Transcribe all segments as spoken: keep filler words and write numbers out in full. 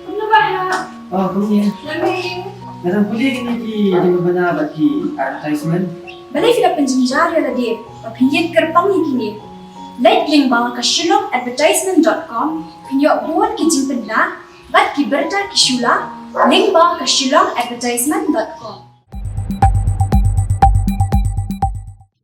Kumno ba ha? Oh, kumne. Nga dang pule kine ki jingpynbna bad ki advertisement. Balei phi la pynjynjar ïa lade ba phin ïeng kyrpang ïa kine? Leit lyngba ka shillong advertisement dot com, phin ïoh bun ki jingpynbna bad ki bynta ki shu la, lyngba ka shillong advertisement dot com.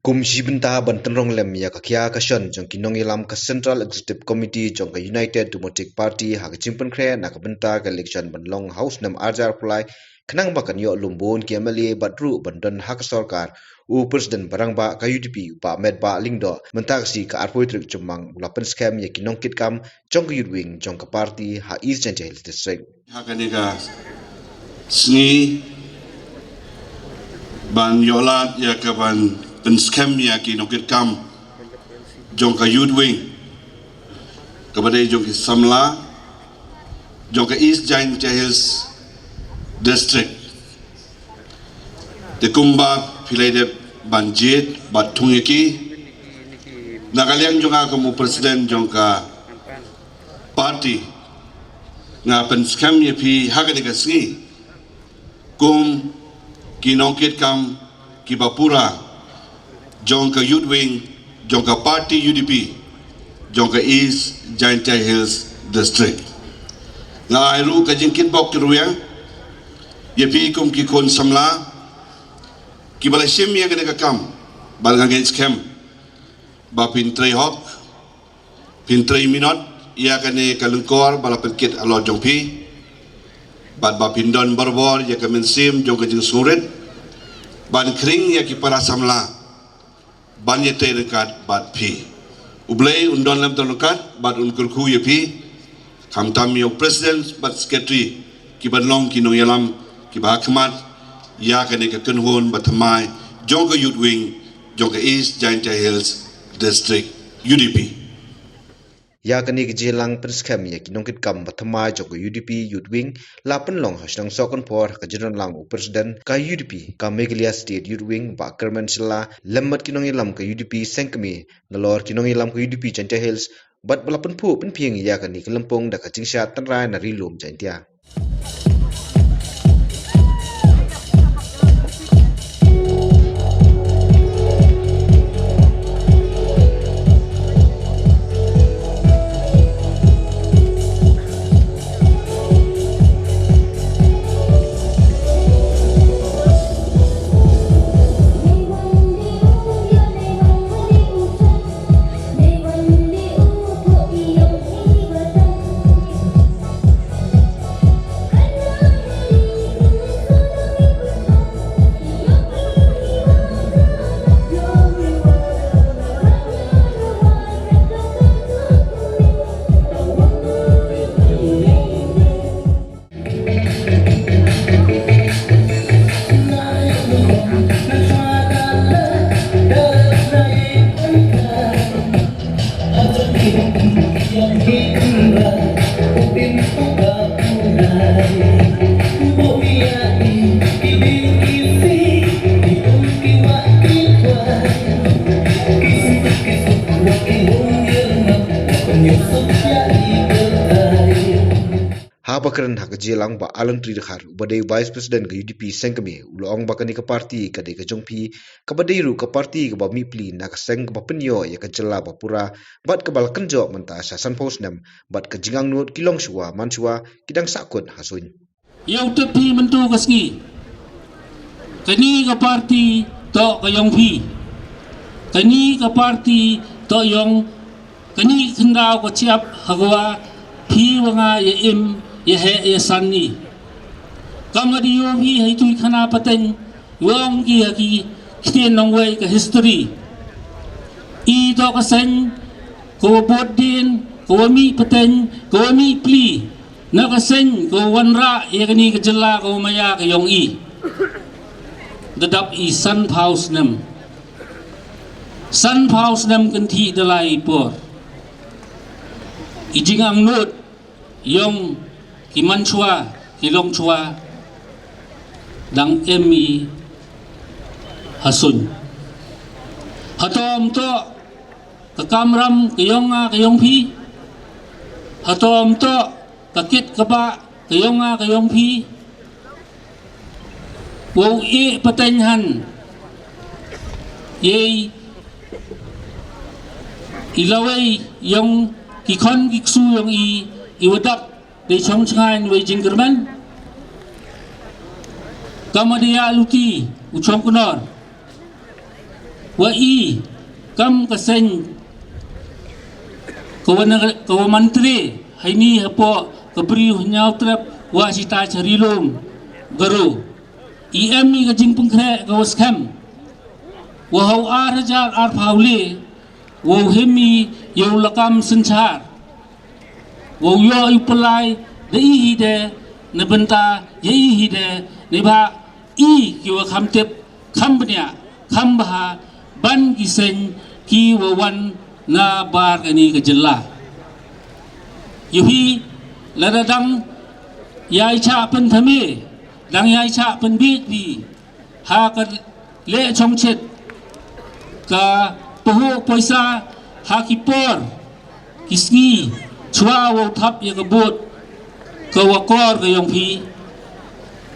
Kum shi bynta ban tynrong lem ïa ka khia ka shon jong ki nongïalam ka Central Executive Committee jong ka United Democratic Party ha ka jingpynkhreh na ka bynta ka election ban long ha u snem arhajar arphew lai, khnang ba kan ïoh lum bun ki M L A bad ruh ban don ha ka sorkar u President ba rangbah ka U D P, Bah Metbah Lyngdoh, mynta ka sngi ka arphew tarik Jymmang u la pynskhem ïa ki nongkitkam jong ka Youth Wing jong ka party ha East Jaintia Hills District. Ha kane ka sngi ban ïoh lad ïa ka ban pynskhem ïa ki nongkitkam jong ka Youth Wing, kaba dei jong ki samla jong ka East Jaintia Hills District. Te kumba phi la dep ban jied bad thung ïa ki, na ka liang jong nga kum u president jong ka party, nga pynskhem ïa phi ha kane ka sngi kum ki nongkitkam kiba pura jong ka Youth Wing jong ka party U D P jong ka East Jaintia Hills District. Nga ai ruh ka jingkitbok kitrwiang ïa phi kum ki khun samla kiba la shim ïa kane ka kam, bad nga ngeit skhem ba phin trei hok, phin trei minot ïa kane ka lyngkor ba la pynkit halor jong phi, bad ba phin don barabor ïa ka mynsiem jong ka jingsngewrit ban khring ïa ki para samla ban ïatrei ryngkat bad phi. U Blei un don lem, don ryngkat bad un kyrkhu ïa phi, khamtam ïa u president bad secretary kiban long ki nongïalam kiba ha khmat ïa kane ka kynhun bathymmai jong ka Youth Wing jong ka East Jaintia Hills District U D P. Ïa kane ka jingïalang pynskhem ïa ki nongkitkam bathymmai jong ka U D P Youth Wing la pynlong ha shnong Sohkynphor ha ka jingranglang u president ka U D P ka Meghalaya State Youth Wing, Bah Kyrmen Shylla, lem bad ki nongïalam ka U D P seng kmie, nalor ki nongïalam ka U D P Jaintia Hills, bad ba la pynphuh pynphieng ïa kane ka lympung da ka jingshad tynrai na Ri Lum Jaintia. Ha ba kren ha ka jingïalang, Bah Alan Tridkhar, uba dei Vice President ka U D P seng kmie, u la ong ba kane ka party ka dei ka jong phi, kaba dei ruh ka party kaba mihpli na ka seng, kaba pynïoh ïa ka jylla ba pura, bad kaba la kynjoh mynta sha sanphew snem, bad ka jingangnud ki longshuwa manshuwa ki dang sahkut ha suiñ. Ïa u tip phi mynta ka sngi, kane ka party toh ka jong phi. Kane ka party toh jong kane ka khyndaw ka shyiap ha kaba phi wa nga ïa im, ïa heh, ïa san ni. Kam adi ïa phi ha itu i khana pateng, ong ki ha ki ktien nongwei ka history. I toh ka seng ka wa bud dien, ka wa mih pateng, ka wa mih pli. Na ka seng ka wa wanrah ïa kane ka jylla ka wa maya ka jong i. Da dap i sanphew snem. Sanphew snem kynthih da lai por. I jingangnud jong ki manshuwa, ki longshuwa, dang im i ha suiñ. Hato ym toh ka kamram ka jong nga ka jong phi? Ka tom to ka kit ka ba ka yong nga ka yong phi. Wow e pateng han yei i lawei yong ki khon ki ksu yong i i wadap dei chong chngain wei jingkyrmen. Kama dia luti u chong kunor. Wa i kam ka seng ka wa na-, ka wa mantre haini hapo ka bri hnyau trep wa sita charilum garu. I em i ka jingpengkre ka wa skhem. Wa hau ar hajar ar phaw le wa him i yow lakam senchar. Wow yoh i pelai da i hi de ne benta ya i hi de ne ba i ki wa kham tip kham bniah kham bha ban ki seng ki wa wan na bar kani ka jylla. Yu hi lada dang yai cha pen thame dang yai cha pen bit bi ha ka leh chongchet ka pahu poisa ha ki por ki sngi chwa wa thap ya ka bot ka wa kor ka yong phi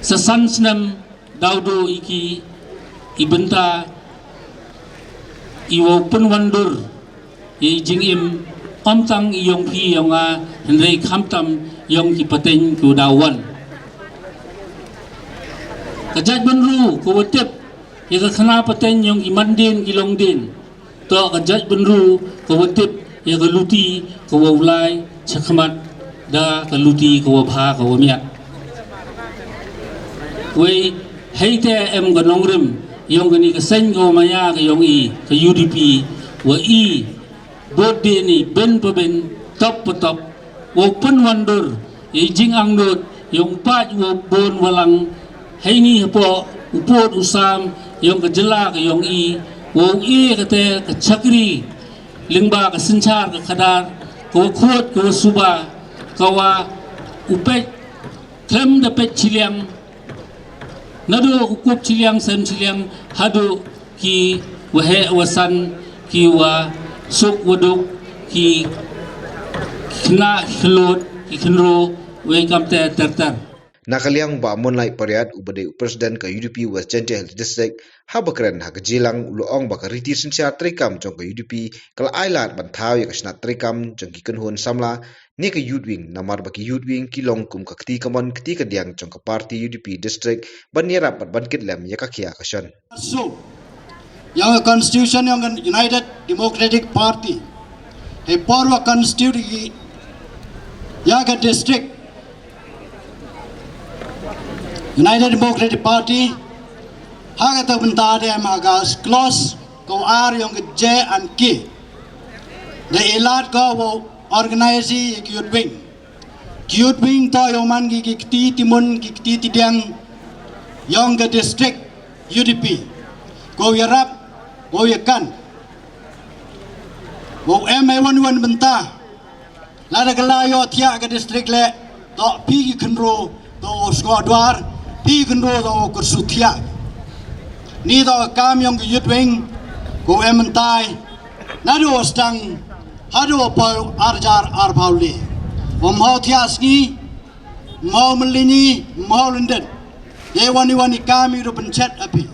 sa san snem daw do i ki i benta i wa pun wandur. Yei jingim om tang i yong phi yong nga hynrei khamtam yong ki pateng ki u dawan. Ka jait ban ru ka wa tip ya ka khana pateng yong ki mandin ki longdin. To ka jait ban ru ka wa tip ya ka luti ka wa ulai chakhmat da ka luti ka wa bha ka wa miat. Wei hei te em ka nongrim yong kani ka seng ka wa maya ka yong i ka U D P wa i bot de ni ben pa ben top pa top. Wow pun wandur yei jing angdot yong paj wow bon walang heini hapo u pot u sam yong ka jylla ka yong i wow i ka te ka chakri lingba ka sinchar ka khadar ka wa khot ka wa suba ka wa u pej klem da pej chiliang. Nadu u kup chiliang sem chiliang hadu ki wahe wasan ki wa suk waduk ki khna khlut ki khnro wei kamte ter ter. Na ka liang ba Monlai Pariat u ba dei u president ka U D P West Jaintia Hills District ha ba kren ha ka jilang u la ong ba ka riti synshar treikam jong ka U D P ka la ai lad ban thaw ya ka shnat treikam jong ki kynhun samla ne ka Youth Wing namar ba ki Youth Wing ki long kum ka kti kamon kti ka diang jong ka party U D P district ban yarap bad ban kit lem ya ka khia ka shon. So, ya ka constitution yong ka United Democratic Party he por wa constitute ya ka district United Democratic Party ha ka ta bynta de ma ka clause ko ar yong ka J and K. Da ilat ko wo organize ki Youth Wing. Ki Youth Wing to yong man ki ki kti timun ki kti tidiang yong ka district U D P. Ko yarap ko yakan. Ko em ai wan wan bynta. Lada ka la yoh thiah ka district le to phi ki khynro to sngewdwar phi ki khynro to kursu thiah. Ni to kam yong ki Youth Wing ko em myntai. Nadu stang hadu paw arjar arpaw le. Om hau thiah sngi mau melini mau lenden. Ye wani wani kam yu do penchet api.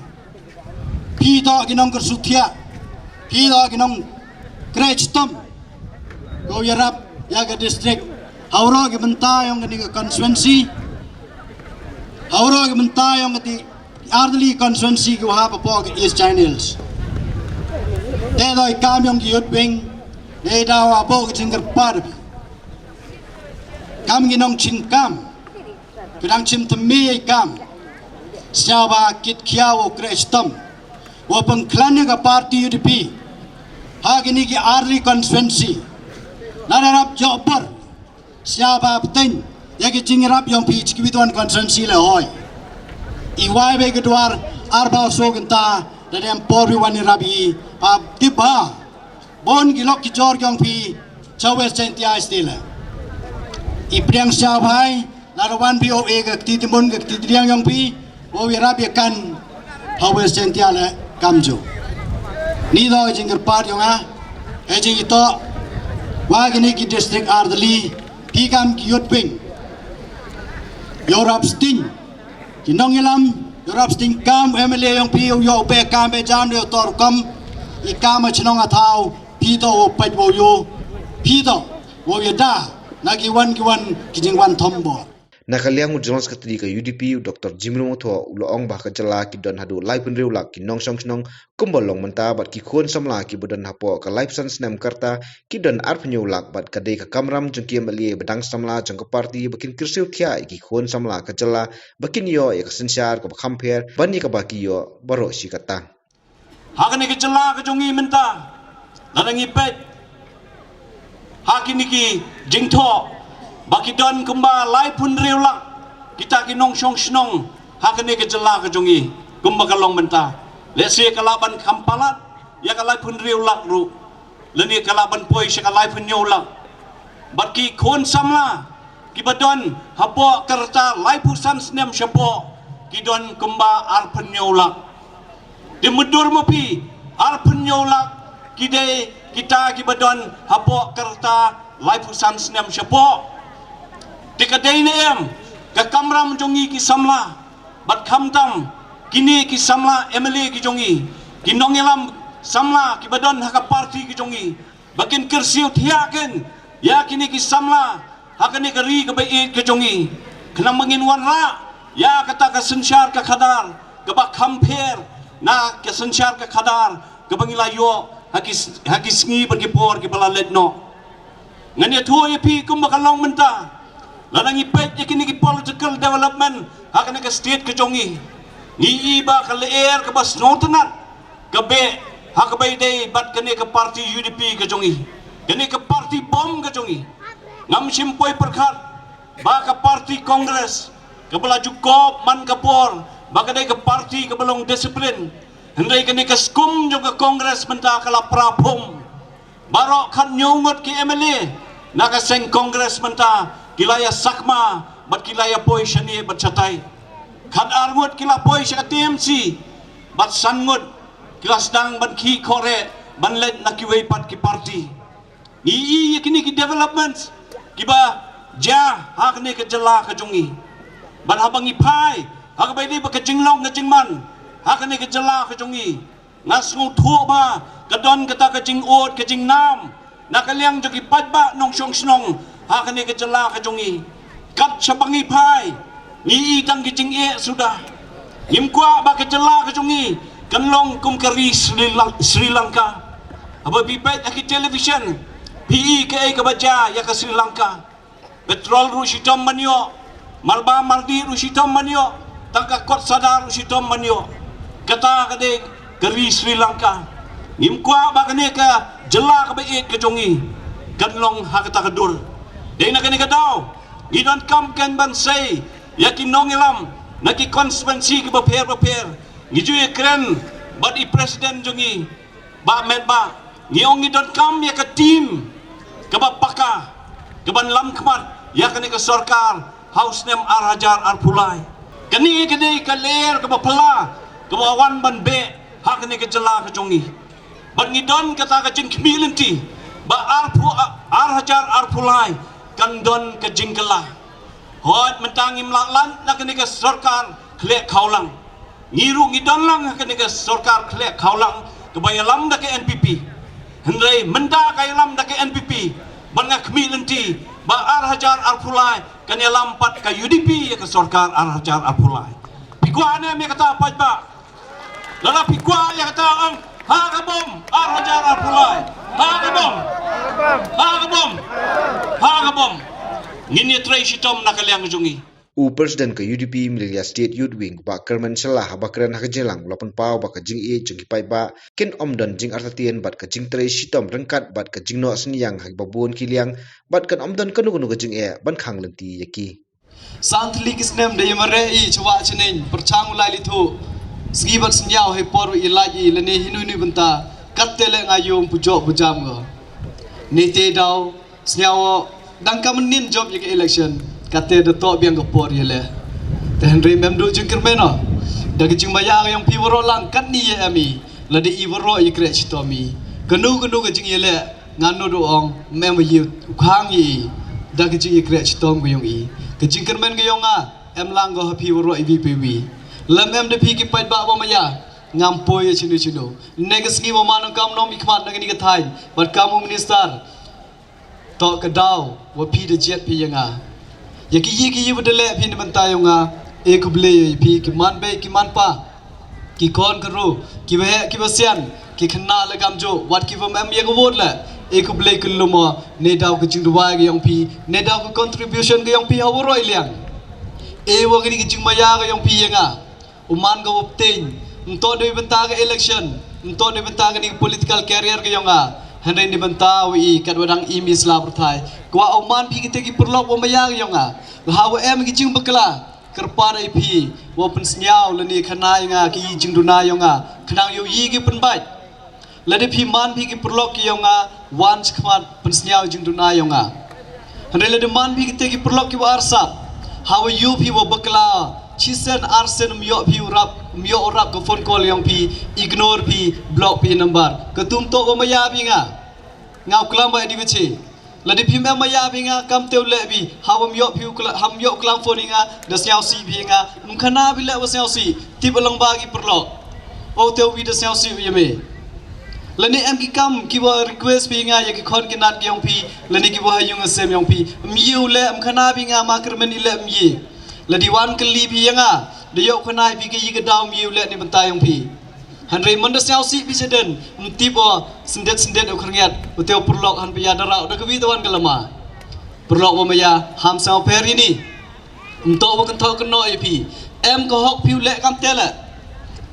Phi to ki nong kursu thiah. Phi to ki nong kre chitom. Ko yarap ya ka district. Hauro ki bynta yong ka ni ka constituency. Hauro ki bynta yong ka ti Ardili constituency ki wahap apo ka East Jaintia Hills. Te doi kam yong ki Youth Wing. Te dawa apo ka jingkyrpad. Kam ki nong chingkam. Ki dang chim temi kam. Siaw ba kit khiaw o kre chitom. Wa pengklan ya ka party U D P. Ha ki ni ki Ardili constituency. Lada rap jopor. Siapa bteng ya ki jingrap yong phi chiki witwan constituency le hoi. I wai be ki dwar arba so kynta da dem por wi wan i rap i pa tiba. Bon ki lok ki jor yong phi cha West Jaintia Hills le. I priang siapa hai la da wan phi o e ka kti timun ka kti tiang yong phi. Wa wi rap ya kan ha West Jaintia le kamju. Ni do jingkyrpad yong a e jing ito wa kini ki district Ardili Phi kam ki youth wing, ïoh rap sting, ki nongïalam, ïoh rap sting kam u M L A yong phi, ïoh phi kam e jam, ïoh tor kam i kam a chnong a thaw, phi to u pait u ïoh, phi to u ïada na ki wan ki wan ki jingwan thombor. Na ka liang u General Secretary ka U D P, u Doctor Jimmy Mawthoh, u la ong ba ka jylla ki don haduh laiphew hynriew lak ki nongshong shnong kumba long mynta, bad ki khun samla kiba don hapoh ka laiphew san snem ka rta ki don arphew hynñiew lak, bad ka dei ka kamram jong ki M L A ba dang samla jong ka party ba kin kyrsiew thiah ïa ki khun samla ka jylla ba kin ïoh ïa ka synshar kaba kham pher ban ïa kaba ki ïoh baroh shi katta. Ha kane ka jylla ka jong ngi mynta, lada ngi peit ha kine ki jingthoh ba ki don kumba laiphew hynriew lak kita ki nongshong shnong ha kane ka jylla ka jong ngi kumba ka long mynta. Lehse ka lah ban kham palat ïa ka laiphew hynriew lak ruh, lane ka lah ban poi sha ka laiphew hynñiew lak. Bad ki khun samla kiba don hapoh ka rta laiphew san snem shapoh ki don kumba arphew hynñiew lak. Te mutdur ma phi, arphew hynñiew lak ki dei kita kiba don hapoh ka rta laiphew san snem shapoh. Te ka dei ne em ka kamram jong ngi ki samla, bad khamtam kine ki samla M L A ki jong ngi, ki nongïalam samla kiba don ha ka party ki jong ngi, ba kin kyrsiew thiah kin ïa kine ki samla ha kane ka ri kaba ïeit ka jong ngi, khnang ba ngin wanrah ïa kata ka synshar ka khadar kaba kham pher na ka synshar ka khadar kaba ngi la ïoh ha ki, ha ki sngi bad ki por kiba la leit noh. Ngan ïathuh ïa phi kumba ka long mynta, lada ngi peit ïa kine ki political development ha kane ka state ka jong ngi, ngi i ba ka lyer kaba sngewtynnat ka beh ha kaba ïadei bad kane ka party U D P ka jong ngi, kane ka party bom ka jong ngi. Ngam shym poi pyrkhat ba ka party Congress kaba la ju kop man ka por ba ka dei ka party kaba long discipline, hynrei kane ka skum jong ka Congress mynta ka la pra phum. Baroh khathynñiew ngut ki M L A na ka seng Congress mynta ki la ïa sakma bad ki la ïa poi shane bad shatai. Khatar ngut ki la poi sha ka T M C bad san ngut ki la sdang ban khih khohreh ban leit na kiwei pat ki party. Ngi i ïa kine ki developments kiba jia ha kane ka jylla ka jong ngi. Bad haba ngi phai ha kaba ïadei bad ka jinglong ka jingman ha kane ka jylla ka jong ngi, nga sngewthuh ba ka don kata ka jingud ka jingnam na ka liang jong ki paidbah nongshong shnong ha kane ka jylla ka jong ngi. Kat shaba ngi phai ngi i tang ki jingeh suda. Ngim kwah ba ka jylla ka jong ngi kan long kum ka ri Sri Lan-, Sri Lanka. Haba phi peit ha ki television phi i kaei kaba jia ïa ka Sri Lanka. Petrol ruh shitom ban ïoh, marba mardi ruh shitom ban ïoh, tang ka kot sada ruh shitom ban ïoh. Kata ka dei ka ri Sri Lanka. Ngim kwah ba kane ka jylla kaba ïeit ka jong ngi kan long ha kata ka dur. Dei na kane ka daw ngi donkam kan ban sei ïa ki nongïalam na ki constituency kiba pher ba pher. Ngi ju ïakren bad i president jong ngi, Bah Metbah, ngi ong ngi donkam ïa ka team kaba paka kaban lam khmat ïa kane ka sorkar ha u snem ar hajar arphew lai. Kane ka dei ka lyer kaba phylla kaba wan ban beh ha kane ka jylla ka jong ngi. Bad ngi don kata ka jingkhmih lynti ba arphew, ar hajar arphew lai kan don ka jingkylla. Hooid, mynta ngim lah lad na kane ka sorkar khleh khawlang. Ngi ruh ngi don lang ha kane ka sorkar khleh khawlang kaba ïalam da ka N P P. Hynrei mynta ka ïalam da ka N P P, bad nga khmih lynti ba ar hajar arphew lai kan ïalam pat ka U D P ïa ka sorkar ar hajar arphew lai. Phi kwah ne em ïa kata paidbah? Lada phi kwah ïa kata, ong ha ka bom ar hajar arphew lai. Ha ka bom. Ha ka bom. Ha ka bom. Ngin ïatrei shitom na ka liang jong ngi. U President ka U D P Meghalaja State Youth Wing, Bah Kyrmen Shylla, haba kren ha ka jingïalang u la pynpaw ba ka jingïeit jong ki paidbah kan ym don jingartatien bad ka jingtrei shitom ryngkat bad ka jingnoh synñiang ha kiba bun ki liang, bad kan ym don kano kano ka jingeh ban khang lynti ïa ki. San tylli ki snem da ïa mareh i chwa chneng pyrchang u lai lithuh, sngi bad sngiaw ha i por i lait i lane hi nui nui bynta, katte leh nga ïung pujok pujam nga. Nete daw sngiaw dang ka mynnin jop ïa ka election, katte da toh biang ka por ïa leh. Te hynrei mem duh jingkyrmen o da ka jingmaya ka ïong phi waroh lang katni ïa em i, lada i waroh ïa kreh chitom i. Kano kano ka jingïaleh nga nud u ong mem ïa u khang i. Da ka jingïakhreh chitom ka yong i, ka jingkyrmen ka yong nga em lang ko ha phi waroh i wi pa i wi. Lem em da phi ki paidbah wa maya, ngam poi ya chinu chinu. Ne ka sngi wa man kam nong i khmat na kani ka thaiñ, bad kam u minister. To ka daw wa phi da jet phi ya nga. Ya ki yi ki yi wa da leh phi na bynta yong nga. E khublei ya phi ki man bei ki man pa, ki khon ka ru, ki wa heh ki wa sian, ki khynnah la kam jo, wat ki wa mem ya ka wot la. E khublei ka lumo, ne daw ka jingduwai ka yong phi, ne daw ka contribution ka yong phi ha waroh i liang. E wa kani ka jingmaya ka yong phi ya nga. U man ka wa pteng, nto da bynta ka election, nto da bynta kani ka political career ka yong nga. Hynrei ni bynta wa i kat wa dang i mi sla pyrthai. Kwa u man phi kite ki pyrlok wa maya ka yong nga. Ha wa em ki jingbakla, kyrpad ai phi wa pynsniaw lane khana ya nga ki jingduna yong nga. Khnang yow yi ki pynbait. Lada phi man phi ki pyrlok ki yong nga, wan chi khmat pynsniaw jingduna yong nga. Hynrei lada man phi kite ki pyrlok ki wa arsap, ha wa yu phi wa bakla, chi sen ar sen ym yoh phi u rap, ym yoh u rap ka phone call yong phi, ignore phi, block phi number. Ka tum to wa maya phi nga. Nga u klam ba di wa chi. Lada phi mem maya phi nga kam te u leh phi, ha wa ym yoh phi u kla-, ha ym yoh u klam phone i nga, da sniaw si phi nga, ym khana phi leh wa sniaw si, tip along ba ki pyrlok. O te u wi da sniaw si u ya me. Lane em ki kam ki wa request phi nga ya ki khon ki nat ki yong phi, lane ki wa ha yung asem yong phi. Ym yi u leh, ym khana phi nga ma kyrmen i leh ym yi. Lada wan kylli phi ya nga, da yoh khana phi ka yi ka daw ym yi u leh ni bynta yong phi. Hynrei man da sniaw si phi chaden, ym tip o, sendet sendet o kyrngiat, u te u pyrlok han pya da rau, da ka wi da wan ka lama. Pyrlok wa maya, ham sniaw pher ini. Nto wa kan tho kan no ya phi. Em ka hok phi u leh kam te leh.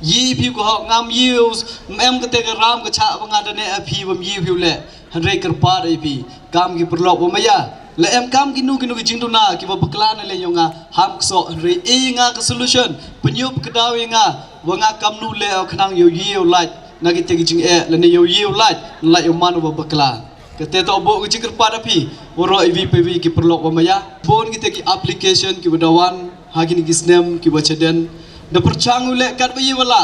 Yi phi ka hok ngam yi u s-, em ka te ka ram ka cha wa nga da ne a phi wa ym yi phi u leh. Hynrei kyrpad ai phi. Kam ki pyrlok wa maya. La em kam ki nu ki nu ki jingduna ki wa bakla na le yong nga. Ham kso hynrei e nga ka solution. Pynyoh ka daw ya nga. Wa nga kam nu le o khnang yow yi yow lait. Na kite ki jingeh. Lane yow yi yow lait. Lait yow man wa bakla. Kate to bo ka jingkyrpad a phi, waroh i wi pa i wi ki pyrlok wa maya. Bon kite ki application ki wa da wan, ha kini ki snem ki wa chaden. Da pyrchang u leh kat wa yi wa la.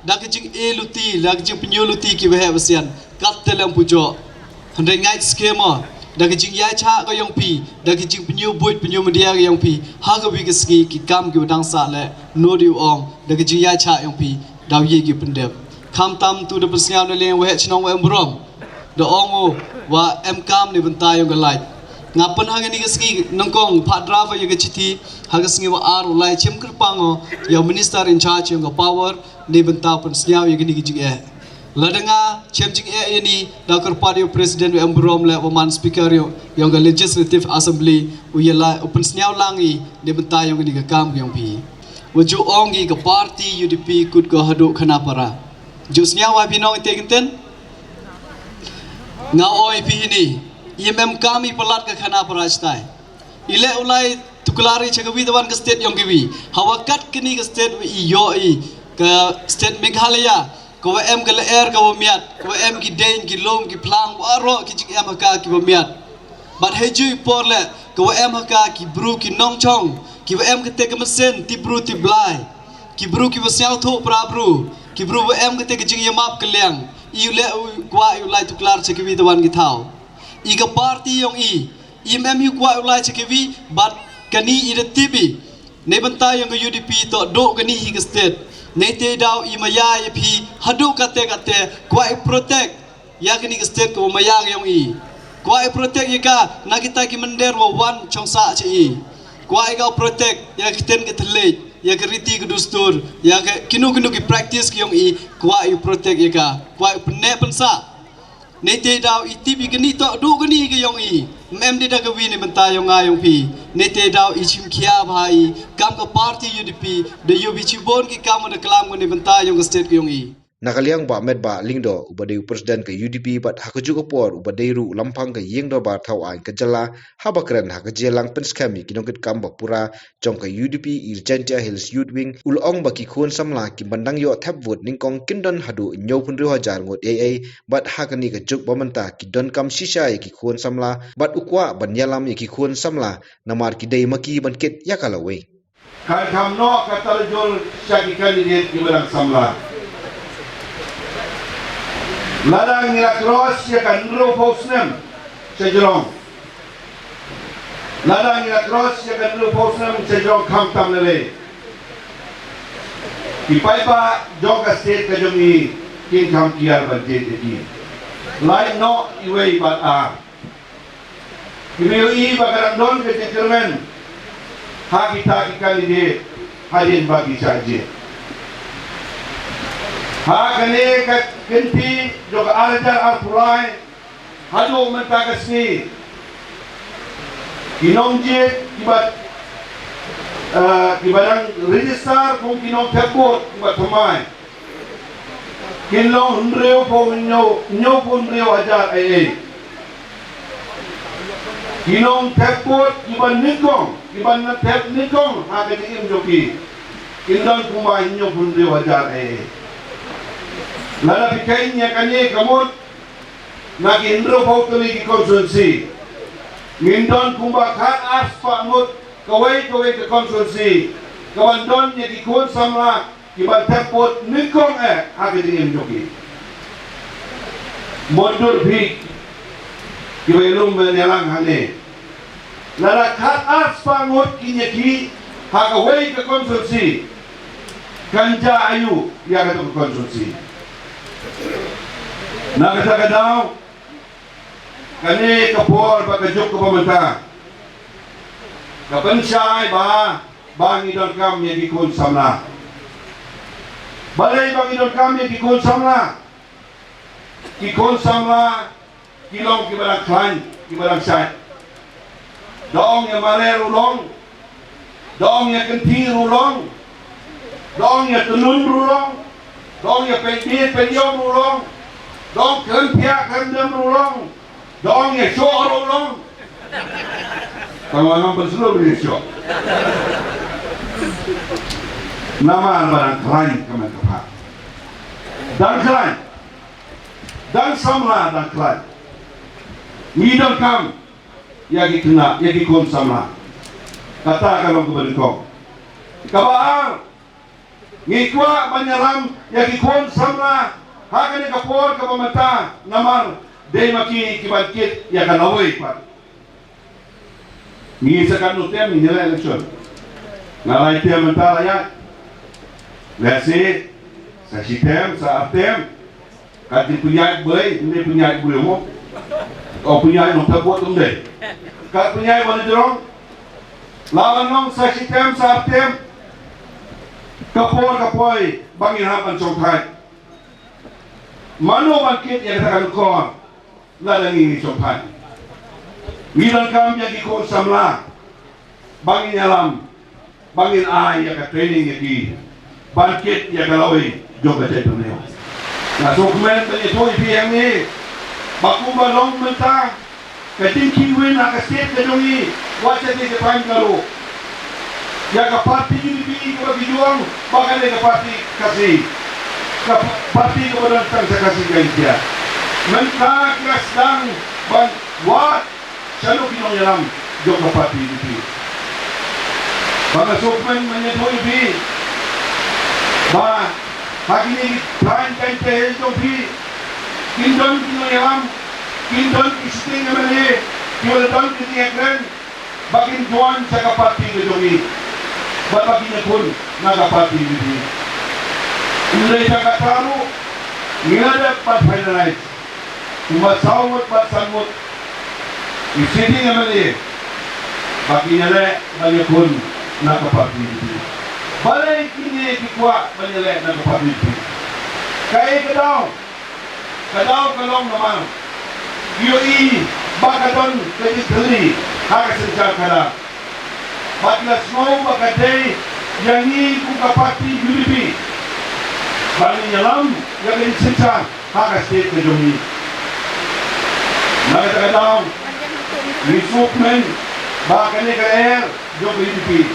Da ka jing e luti, da ka jing pynyu luti ki wa heh wa sian. Kat te lem pujo. Hynrei ngai skema. Da ka jing yai cha ka yong phi, da ka jing pynyu buit pynyu media ka yong phi. Ha ka wi ka sngi ki kam ki wa dang sa leh. No di u ong, da ka jing yai cha yong phi. Daw yi ki pyndep. Kham tam tu da pynsngaw na leng wa heh chnong wa em burom. Da ong u, wa em kam ni bynta yong ka lait. Nga pyn ha kani ka sngi nyngkong pat dra wa ya ka chithi, ha ka sngi wa ar u lai chim kyrpang o, ya u minister in charge yong ka power, ni bynta pynsngaw ya kani ka jingeh. Lada nga chim jingeh ya ni, da kyrpad ya u president wa em burom le wa man speaker yong, yong ka legislative assembly, u ya la, u pynsngaw lang i, ni bynta yong kani ka kam yong phi. Wa ju ong i ka party U D P kut ko haduh khana para. Ju sniaw wa phi nong ite kinten. Nga oi phi ini. I mem kam i palat ka khana para chitai. I leh u lai tuklar i cha ka wi da wan ka state yong ki wi. Hawa kat kani ka state wa i yoh i ka state Meghalaya. Ka wa em ka lyer ka wa miat. Ka wa em ki deng ki lum ki phlang waroh ki jing em ha ka ki wa miat. Bad hei ju i por le ka wa em ha ka ki bru ki nongchong. Ki wa em ka te ka mesen ti bru ti blai. Ki bru ki wa sniaw thuh pra bru. Ki bru wa em ka te ka jing yamap ka liang. I u le u kwa i u lai tuklar cha ki wi da wan ki thaw. I ka party yong i. I mem i u kwa i u lai cha ki wi. Bad kani i da tip i. Nei bynta yong ka U D P to duh kani hi ka state. Nei te daw i maya ya phi. Haduh kate kate. Kwa i protect. Ya kani ka state ka wa maya ka yong i. Kwa i protect ya ka na kita ki mynder wa wan chong sa cha i. Kwa i ka protect ya ka ten ka thlej, ya ka riti ka dustur, ya ka kino kino ki practice ka yong i, kwa i protect ya ka. Kwa i pynne pynsa. Nei te daw i tip i kani to du kani ka yong i. Mem de da ka wi ni bynta yong nga yong phi. Nei te daw i chim khia bha i kam ka party U D P da yoh bi chibon ki kam da klam ka ni bynta yong ka state ka yong i. Na ka liang Bah Metbah Lyngdoh, uba dei u president ka U D P bad ha ka juk ka por uba dei ruh u lamphang ka ïing dorbar thaw aiñ ka jylla, haba kren ha ka jingïalang pynskhem ïa ki nongkitkam ba pura jong ka U D P East Jaintia Hills Youth Wing, u la ong ba ki khun samla ki ban dang ïoh thep vote nyngkong kin don haduh hynñiewphew hynriew hajar ngut ei ei, bad ha kane ka juk ba mynta ki donkam shisha ïa ki khun samla, bad u kwah ban ïalam ïa ki khun samla namar ki dei ma ki ban kit ïa ka lawei. Kan kham noh ka tarjul sha ki candidate kiba dang samla. Lada ngi la cross ïa ka hynriewphew snem sha jrong, Lada ngi la cross ïa ka hynriewphew snem sha jrong khamtam lei lei, ki paidbah jong ka state ka jong ngi kin kham kiar ban jied ïa ki. Lait noh iwei bad ar. Ki ïohi ba ka dang don ka jingkyrmen ha kita ki candidate hadien ba ki shah jied. Ha kane ka kynti jong ka ar hajar arphew lai haduh mynta ka sngi, ki nongjied kiba, eh, kiba dang register kum ki nongthep vote kiba thymmai kin long hynriewphew hynñiew, hynñiewphew hynriew hajar eiei. Ki nongthep vote kiba nyngkong, kiba thep nyngkong ha ka jingim jong ki, kin don kumba hynñiewphew hynriew hajar eiei. Lada phi kheiñ ïa kane ka mut na ki hynriewphew tylli ki constituency, ngin don kumba khat ar spah ngut kawei kawei ka constituency kaban don ïa ki khun samla kiban thep vote nyngkong eh ha ka jingim jong ki. Mutdur phi kiba ïalum ban ïalang hangne, lada khat ar spah ngut ki ïa ki ha kawei ka constituency, kan jia aïu ïa kata ka constituency? Na kata ka daw, kane ka por bad ka juk kaba mynta ka pynshai ba, ba ngi donkam ïa ki khun samla. Balei ba ngi donkam ïa ki khun samla? Ki khun samla ki long kiba dang khlaiñ, kiba dang shait. Da ong ïa mareh ruh long, da ong ïa kynthih ruh long, da ong ïa tynun ruh long, da ong ïa peit bit peit ïom ruh long, da ong kren thiah kren dem ruh long, da ong ïa shoh ruh long. Tang ba ngam pynslur ïa shoh. Namar ba dang khlaiñ ka met ka phad. Dang khlaiñ, dang samla dang khlaiñ. Ngi donkam ïa ki khynnah, ïa ki khun samla. Kata ka long kaba nyngkong. Kaba ar, ngi kwah ban ïalam ïa ki khun samla ha kane ka por kaba mynta, namar dei ma ki kiban kit ïa ka lawei pat. Ngi sa katno term ngin ïaleh election? Nga lai term mynta la ïaid. Lehse sa shi term, sa ar term. Kat pynïaid Blei, ym dei pynïaid Blei mo. O pynïaid nongthep vote ym dei. Kat pynïaid wan jrong. La ban long sa shi term, sa ar term. Ka por ka poi ba ngin hap ban shongthait. Mano ban kit ïa kata ka nyngkong? Lada ngi ngi shongthait, ngi donkam ïa ki khun samla ba ngin ïalam, ba ngin ai ïa ka training ïa ki ban kit ïa ka lawei jong ka jaitbynriew. Nga sngewkmen ban ïathuh ïa phi hangne ba kumba long mynta ka jingkhih win ha ka state ka jong ngi, wat shatei ka thaiñ ka ruh, ïa ka party U D P kaba ki ju ong ba ka dei ka party Khasi, ka party kaba don tang sha Khasi Jaiñtia. Mynta ki la sdang ban wad sha ki nongïalam jong ka party U D P. Ba nga sngewkmen ban ïathuh ïa phi ba ha kine ki thaiñ Jaiñtia Hills jong phi kin don ki nongïalam, kin don ki sitting M L A kiba la don ki jingïakren ba kin join sha ka party ka jong ngi bad ba kin ïakhun na ka party U D P. Ym dei tang kata ruh, ngi la dep ban finalize kumba saw ngut bad san ngut ki sitting M L A ba kin ïaleh ban ïakhun na ka party U D P. Balei kine ki kwah ban ïaleh na ka party U D P? Kaei ka daw? Ka daw ka long namar ki ïohi ba ka don ka jingthylli ha ka synshar khadar. Bad ki la sngew ba ka dei ïa ngi kum ka party U D P ban ïalam ïa ka jingsynshar ha ka state ka jong ngi. Na kata ka daw ngi sngewkmen ba kane ka lyer jong ka U D P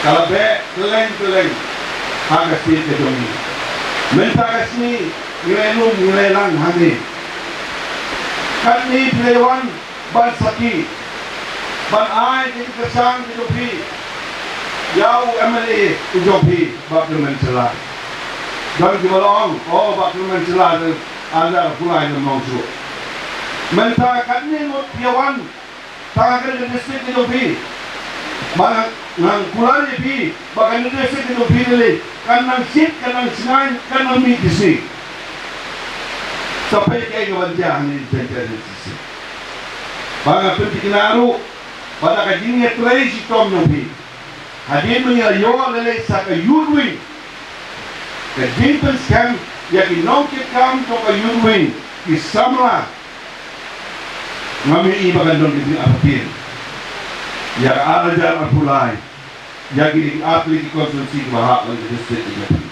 ka la beh kylleng kylleng ha ka state ka jong ngi. Mynta ka sngi ngi la ïalum, ngi la ïalang hangne. Katne phi la wan ban sakhi, ban ai ka jingkyrshan ka jong phi ïa u M L A u jong phi, Bah Kyrmen Shylla. Don kiba la ong, o Bah Kyrmen Shylla te, anda pulai na Nongchuh. Mynta katne ngut phi ïa wan Tang ha kane ka district ka jong phi. Ba nga, nga kular ïa phi ba kane ka district ka jong phi ne lei kan nang shit, kan nang shngaiñ, kan nang mih shisha. Sa peit kaei kaban jia hangne, ïa phi, ïa phi, ïa phi. Ba nga pynthikna ruh ba da ka jingïatrei shitom jong phi, hadien ba ngi la ïoh lei lei sa ka youth wing, ka jingpynskhem ïa ki nongkitkam jong ka youth wing, ki samla, ngam ïohi ba kan don ka jingartatien ïa ka ar hajar arphew lai ïa ki artylli ki constituency kiba hap ha ka district.